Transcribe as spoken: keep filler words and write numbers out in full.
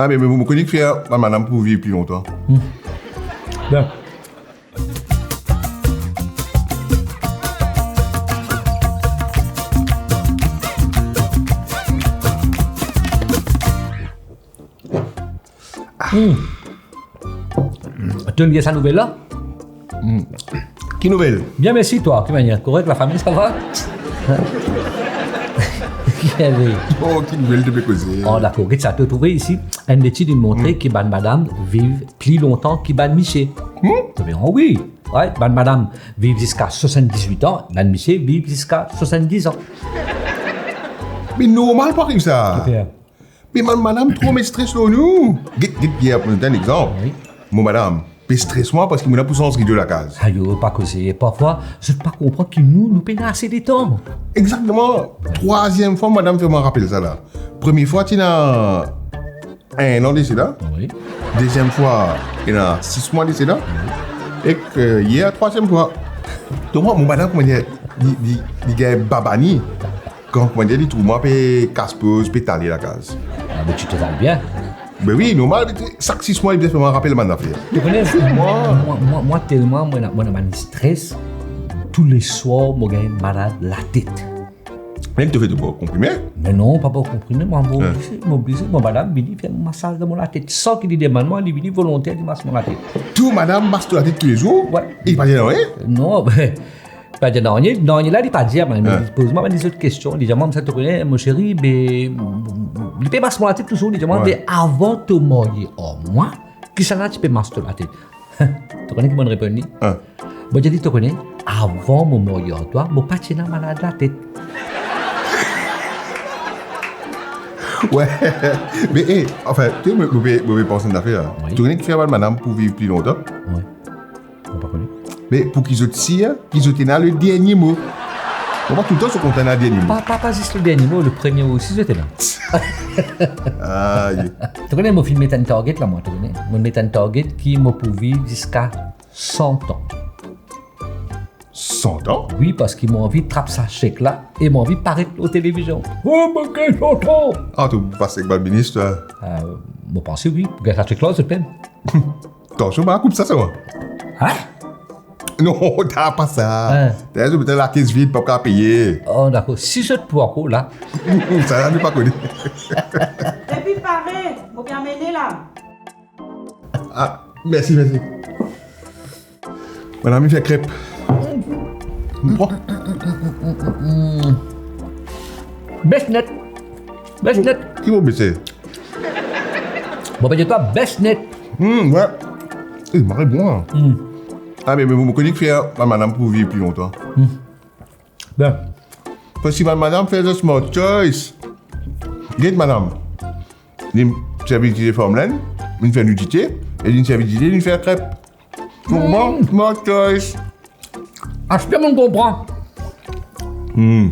Ah, me, me, mo kone kifer bann madam pou viv pli lontan. Hmm. Bien. Hmm. To inn get sa nouvel la? Hmm. Ki nouvel? Bien, mersi, twa, ki manier? Korek, lafami, sava? Ki ave? Oh, ki nouvel to pe koze? Oh, dakor, get sa, to trouve isi, enn letid inn montre ki bann madam viv pli lontan ki bann misie. Hmm? Ebien, wi. Wi, bann madam viv ziska swasanndizwit an, bann misie viv ziska swasanndizan. Me normal pou ariv sa. Super. Me bann madam tro met stres lor nou. Get, get, Pierre, pou donn enn exanp. Wi. Mo madam pe stres mwa parski mo ena pou sanz rido lakaz. Ayo, pa koze. Parfwa, zot pa konpran ki nou, nou pena ase letan. Exakteman. Trwaziem fwa madam fer mwa rapel sa la. Premie fwa, ti ena enn an de sela. Wi. Deziem fwa, ena sis mwa de sela. Wi. Ek, eh, yer, trwaziem fwa. Donk, mwa, mo madam, kouma dir, li, li, li gagn babani. Kan, kouma dir, li trouv mwa pe kas poz, pe tale lakaz. Ah, be ti to tale bien. Be wi, normal, sak sis mwa, li bizin fer mwa rapel bann zafer. To kone, mwa, mwa, mwa, mwa telman, mo ena, mo ena bann stres, touleswar, mo gagn malad latet. Mem to fer to bwar konprime? Me non, pa bwar konprime, mwa, mo oblize, mo oblize, mo madam vini fer masaz dan mo latet. San ki li demann mwa, li vini volonter, li mas mo latet. To madam mas to latet toulezour? Wi. E li pa dir nanye? Non, be, pa dir nanye, nanye la, li pa dir, me li poz mwa bann lezot kestion, li dir mwa, "Sa to kone, mo seri, be," li pe mas mo latet touzour, li dir mwa, "Be avan to marye ar mwa, kisannla ti pe mas to latet?" To kone ki mo'nn reponn li? Mo'nn dir li, "To kone, avan mo marye ar twa, mo pa ti ena malad latet." Wi. Me, eh, anfin, to, mo, mo pe, mo pe pans enn zafer la. Wi. To kone kifer bann madam pou viv pli lontan? Wi. Mo pa kone. Me pou ki zot sir ki zot ena le dernie mo. Mo pa toultan so kontan ena dernie mo. Pa, pa, pa zis le dernie mo, le premie mo osi zot ena. Aye. To kone, mo finn met enn target la, mwa, to kone. Mo met enn target ki mo pou viv ziska san an. San an? Wi, parski mo anvi trap sa sek la e mo anvi paret lor televizion. Oh, mo gagn san an! Ah, to pas ek bann minis, twa? Ah, mo panse wi, gagn sa sek la, zot mem. Atansion, pa koup sa, sa, mwa. Hein? Non, ta pa sa. Hein? Ta zot lakes vid, pa kapav peye. Oh, dakor. Si zot pou ankor la. Sa la, nou pa kone. Epi pare, mo pe amene la. Ah, mersi, mersi. Madam, li fer krep. Bon. Bes net. Bes net. Ki mo bese? Bon, pe dir twa, bes net. Hmm, wi. Eh, mari bon, hein. Hmm. Ah, me, me, mo kone kifer bann madam pou viv pli lontan. Hmm. Bien. Parski bann madam fer zot smart choice. Get madam. Li servi dite farmland, li fer nou dite, e li servi dite, li fer krep. Ou konpran? Hmm. Smart choice. Aster mo konpran. Hmm.